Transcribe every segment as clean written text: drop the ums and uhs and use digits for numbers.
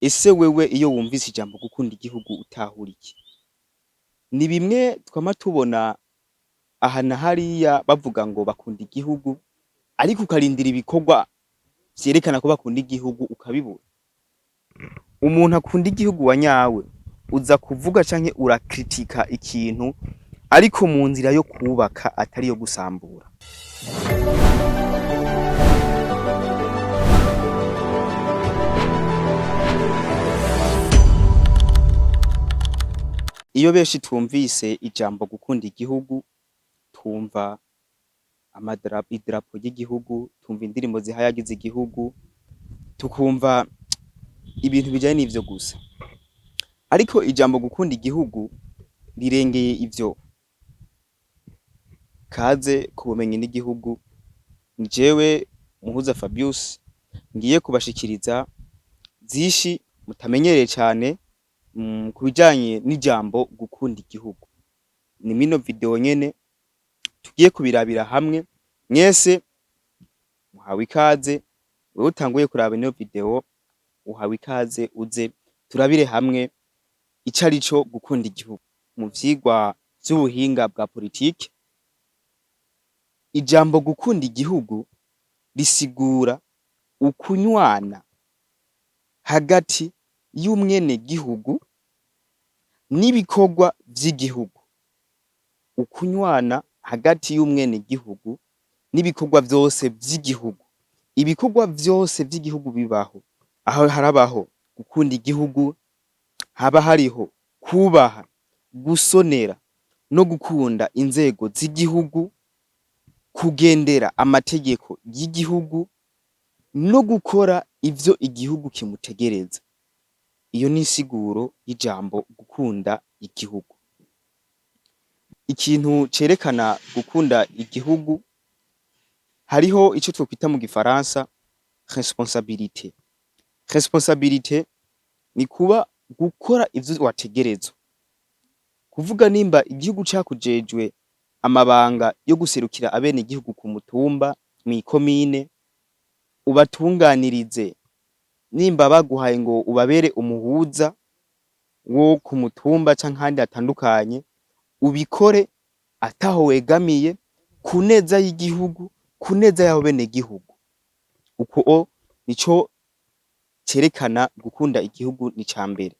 Ese wewe iyo wumvise ijambo gukunda igihugu utahura iki? Ni bimwe twama tubona aha na hariya bavuga ngo bakunda igihugu, ariko ukarindira ibikorwa vyerekana ko bakunda igihugu ukabibura. Umuntu akunda igihugu wa nyawe uza kuvuga canke urakritika ikintu ariko mu nzira yo kwubaka atari iyo gusambura. Iyo benshi twumvise ijambo gukunda igihugu twumva idarapo ry'igihugu, twumva indirimbo zihayagiza igihugu, tukumva ibintu bijanye n'ivyo gusa. Ariko ijambo gukunda igihugu rirengeye ivyo. Kaze ku bumenyi n'igihugu, ni jewe Muhuza Fabius ngiye kubashikiriza vyinshi mutamenyereye cane ku bijanye n'ijambo gukunda igihugu. Ni mino video nyene tugiye kubirabira hamwe, mwese muhawe ikaze, wewe utanguye kuraba ino video uhawe ikaze uze turabire hamwe ico arico gukunda igihugu. Mu vyigwa vy'ubuhinga bwa politike, ijambo gukunda igihugu risigura ukunywana hagati y'umwenegihugu n'ibikorwa vy'igihugu. Ukunywana hagati y'umwenegihugu n'ibikorwa vyose vy'igihugu. Ibikorwa vyose vy'igihugu bibaho. Aho harabaho gukunda igihugu, haba hariho kubaha, gusonera no gukunda inzego z'igihugu, kugendera amategeko y'igihugu no gukora ivyo igihugu kimutegereza. Iyo ni insiguro y'ijambo gukunda igihugu. Ikintu cerekana gukunda igihugu hariho ico twokwita mu gifaransa responsabilité. Responsabilité ni kuba gukora ivyo wategerezwa. Kuvuga nimba igihugu cakujejwe amabanga yo guserukira abenegihugu ku mutumba, mw'ikomine, ubatunganirize. Nimba baguhaye ngo ubabere umuhuza wo ku mutumba canke ahandi hatandukanye, ubikore ataho wegamiye, ku neza y'igihugu, ku neza y'abenegihugu. Uko nico cerekana gukunda igihugu ni icambere.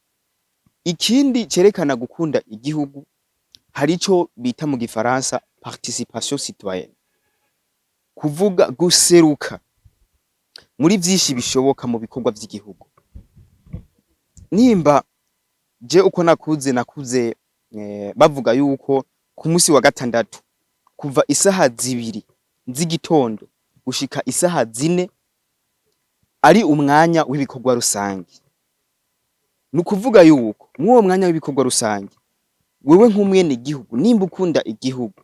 Ikindi cerekana gukunda igihugu hari ico bita mu gifaransa participation citoyenne. Kuvuga guseruka muri vyinshi bishoboka mu bikorwa vy'igihugu. Nimba je uko nakuze nakuze bavuga yuko ku musi wa gatandatu kuva isaha 2 z'igitondo gushika isaha 4 ari umwanya w'ibikorwa rusangi. Ni ukuvuga yuko mw'uwo mwanya w'ibikorwa rusangi wewe nk'umwenegihugu nimba ukunda igihugu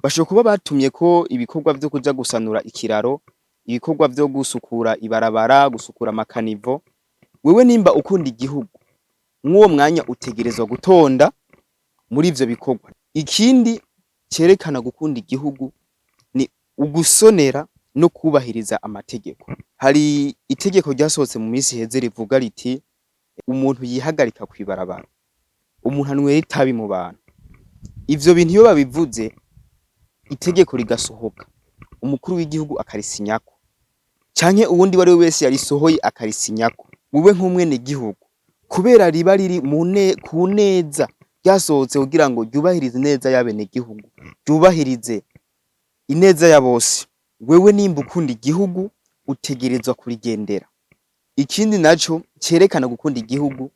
bashobora kuba batumyeko ibikorwa vyo kuja gusanura ikiraro, ibikorwa vyo gusukura ibarabara, gusukura amakanivo, wewe nimba ukunda igihugu mw'uwo mwanya utegerezwa gutonda muri ivyo bikorwa. Ikindi cerekana gukunda igihugu ni ugusonera no kwubahiriza amategeko. Hari itegeko ryasohotse mu misi iheze rivuga riti umuntu yihagarika kw'ibarabara, umuntu anywera itabi mu bantu. Ivyo bintu iyo babivuze itegeko rigasohoka, umukuru w'igihugu akarisinyako canke uwundi uwariwe wese yarisohoye akarisinyako, wewe nk'umwenegihugu kubera riba riri ku neza ryasohotse kugira ngo ryubahirize ineza y'abenegihugu, ryubahirize ineza ya bose, wewe nimba ukunda igihugu utegerezwa kurigendera. Ikindi naco cerekana gukunda igihugu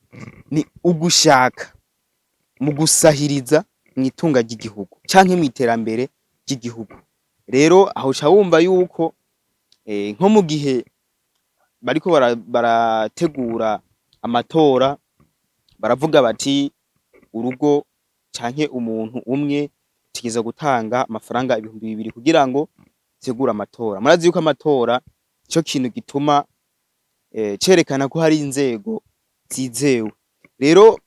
ni ugushaka mu gusahiriza mw'itunga ry'igihugu canke mw'iterambere ry'igihugu. Rero aho uca wumva yuko nko mu gihe bariko barategura amatora baravuga bati urugo canke umuntu umwe utegerezwa gutanga amafaranga 2000 kugira ngo utegure amatora. Murazi yuko amatora nico kintu gituma cerekana ko hari inzego zizewe. Rero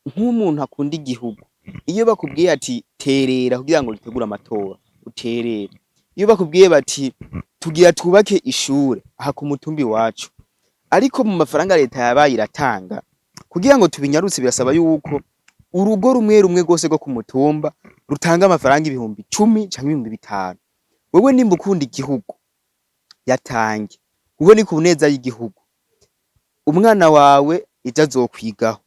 nk'umuntu akunda igihugu iyo bakubwiye ati terera kugira ngo dutegure amatora uterere. Iyo bakubwiye bati tugira twubake ishure aha ku mutumba iwacu, Ariko mu mafaranga leta yabaye iratanga kugira ngo tubinyarutse, birasaba yuko urugo rumwe rumwe rwose rwo ku mutumba rutanga amafaranga 10,000 canke 5,000. Wewe nimba ukunda igihugu, yatange, kuko ni ku neza y'igihugu. Umwana wawe ejo azokwigaho,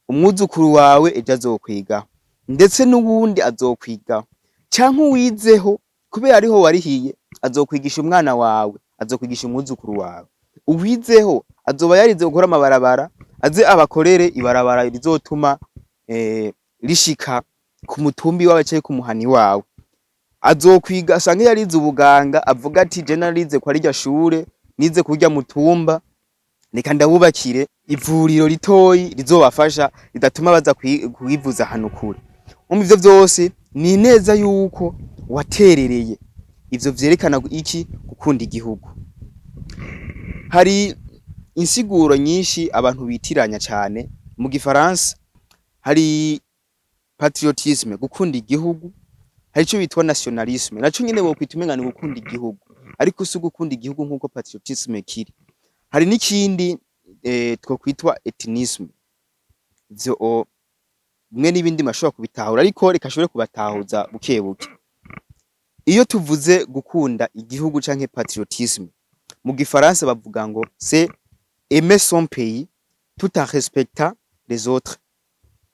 umwuzukuru wawe ejo azokwigaho, ndetse n'uwundi azokwigaho, canke uwizeho kubera ariho warihiye azokwigisha umwana wawe, azokwigisha umwuzukuru wawe. Uwizeho azoba yarize gukora amabarabara, aze abakorere ibarabara rizotuma rishika ku mutumba iwawe canke ku muhana iwawe. Azokwiga asange yarize ubuganga, avuga ati: "Je narize kwa rirya shure, nize kurya mutumba, reka ndabubakire ivuriro ritoyi rizobafasha, ridatuma baza kwivuza ahantu kure." Umva, ivyo vyose ni ineza yuko waterereye. Ivyo vyerekana iki? Gukunda igihugu. Hari insiguro nyinshi abantu bitiranya cane. Mu gifaransa hari patriotisme, gukunda igihugu, hari ico bitwa nationalisme, naco nyene wokwita umenga ni gukunda igihugu, ariko si ugukunda igihugu nkuko patriotisme kiri. Hari n'ikindi twokwitwa ethnisme. Ivyo bimwe n'ibindi mashobora kubitahura, ariko reka ashobore kubatahuza buke buke. Iyo tuvuze gukunda igihugu canke patriotisme, mu gifaransa bavuga ngo c'est aimer son pays tout en respectant les autres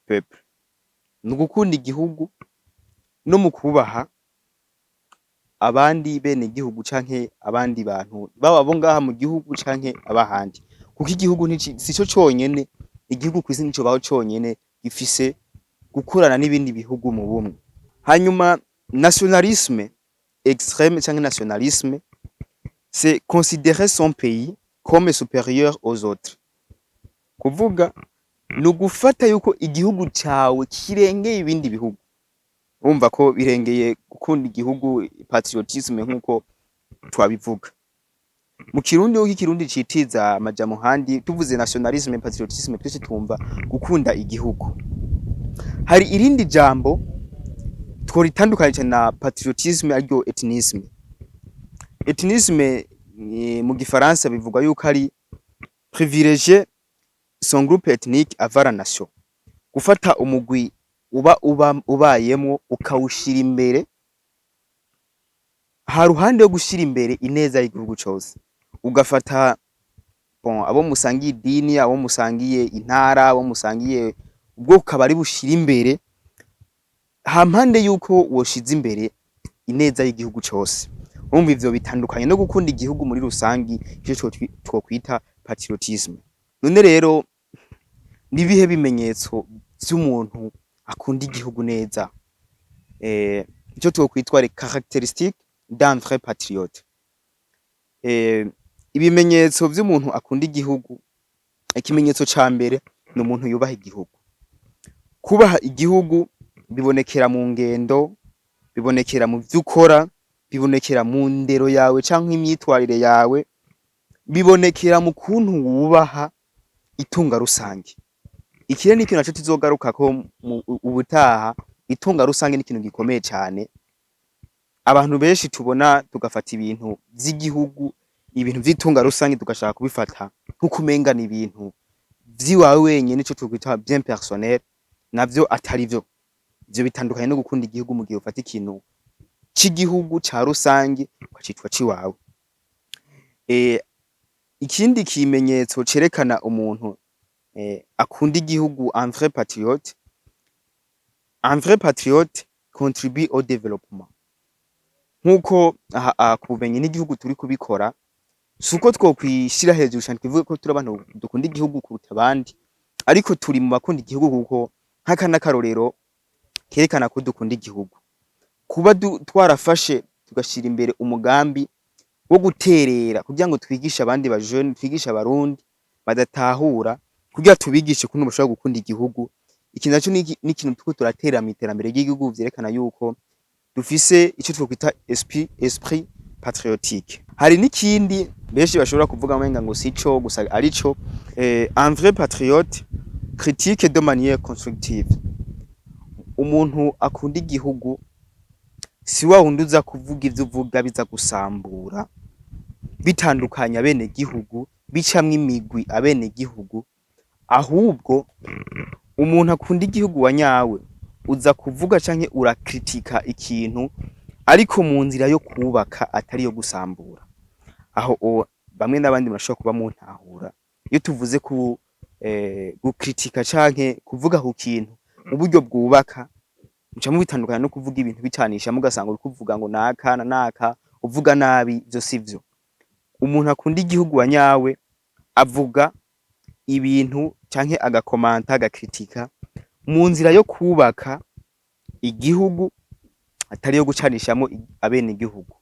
peuples. Ni ugukunda igihugu no mu kubaha abandi bene gihugu canke abandi bantu, baba abo ngaha mu gihugu canke abahandi, kuko igihugu sico conyene. Igihugu kw'isi nticobaho conyene, gifise gukorana n'ibindi bihugu mu bumwe. Hanyuma nationalisme extrême canke nationalisme, c'est considérer son pays comme supérieur aux autres. Kuvuga ni ugufata yuko igihugu cawe kirengeye ibindi bihugu. Urumva ko birengeye gukunda igihugu, patriotisme, nkuko twabivuga mu Kirundi, uko Ikirundi citiza amajambo handi. Tuvuze nationalisme, patriotisme, twese twumva gukunda igihugu. Hari irindi jambo tworitandukanye cane na patriotisme, ariryo ethnisme. Ethnisme mu gifaransa bivugwa yuko ari privilégier son groupe ethnique avant la nation, gufata umugwi uba ubayemwo ukawushira imbere ha ruhande yo gushira imbere ineza y'igihugu cose. Ugafata, bon, abo musangiye idini, abo musangiye intara, abo musangiye ubwoko, ukaba ari bushira imbere hampande yuko woshize imbere ineza y'igihugu cose. Urumva ivyo bitandukanye no gukunda igihugu muri rusangi, ico twokwita patriotisme. None rero nibihe bimenyetso vy'umuntu akunda igihugu neza, ico twokwitwa les caractéristiques d'un vrai patriote? Ibimenyetso vy'umuntu akunda igihugu: ikimenyetso ca mbere ni umuntu yubaha igihugu. Kubaha igihugu bibonekera mu ngendo, bibonekera mu vyo ukora, bibonekera mu ndero yawe canke imyitwarire yawe, bibonekera mu kuntu wubaha itunga rusange. Iki rero n'ikintu naco tuzogarukako mu ubutaha. Itunga rusange ni ikintu gikomeye cane. Abantu benshi tubona tugafata ibintu vy'igihugu, ibintu vy'itunga rusange, tugashaka kubifata nkuko umenga ni ibintu vy'iwawe wenyene, ico twokwita bien personnel, navyo atari vyo. Ivyo bitandukanye no gukunda igihugu, mu gihe ufata ikintu c'igihugu ca rusangi ukacitwa ciwawe. Ikindi kimenyetso cerekana umuntu akunda igihugu, un vrai patriote: un vrai patriote contribue au développement. Nkuko aha ku Bumenyi n'Igihugu turi kubikora, suko twokwishira hejuru cane tuvuge ko turi abantu dukunda igihugu kuruta abandi, ariko turi mu bakunda igihugu, kuko nk'aka n'akarorero kerekana ko dukunda igihugu, kuba twarafashe tugashira imbere umugambi wo guterera kugira ngo twigishe abandi ba jeunes, twigishe Abarundi badatahura, kugira tubigishe ukuntu bashobora gukunda igihugu. Iki naco ni ikintu turiko turatera mw'iterambere ry'igihugu, vyerekana yuko dufise ico twokwita esprit patriotique. Hari n'ikindi benshi bashobora kuvuga umenga ngo sico gusa, arico: un vrai patriote critique de manière constructive. Umuntu akunda igihugu si wa wundi uza kuvuga ivyo uvuga biza gusambura, bitandukanya bene gihugu. bicamwo imigwi abenegihugu, ahubwo umuntu akunda igihugu wa nyawe uza kuvuga canke urakritika ikintu, ariko mu nzira yo kubaka, atari yo gusambura. Aho bamwe n'abandi murashobora kuba muntahura iyo tuvuze ku gukritika canke kuvuga ku kintu mu buryo bwubaka, muca mubitandukanya no kuvuga ibintu bicanisha, mugasanga uriko uvuga ngo naka na naka, uvuga nabi. Ivyo sivyo. Umuntu akunda igihugu wa nyawe avuga ibintu canke agakomanta, agakritika mu nzira yo kubaka igihugu, atari yo gucanishamwo abenegihugu.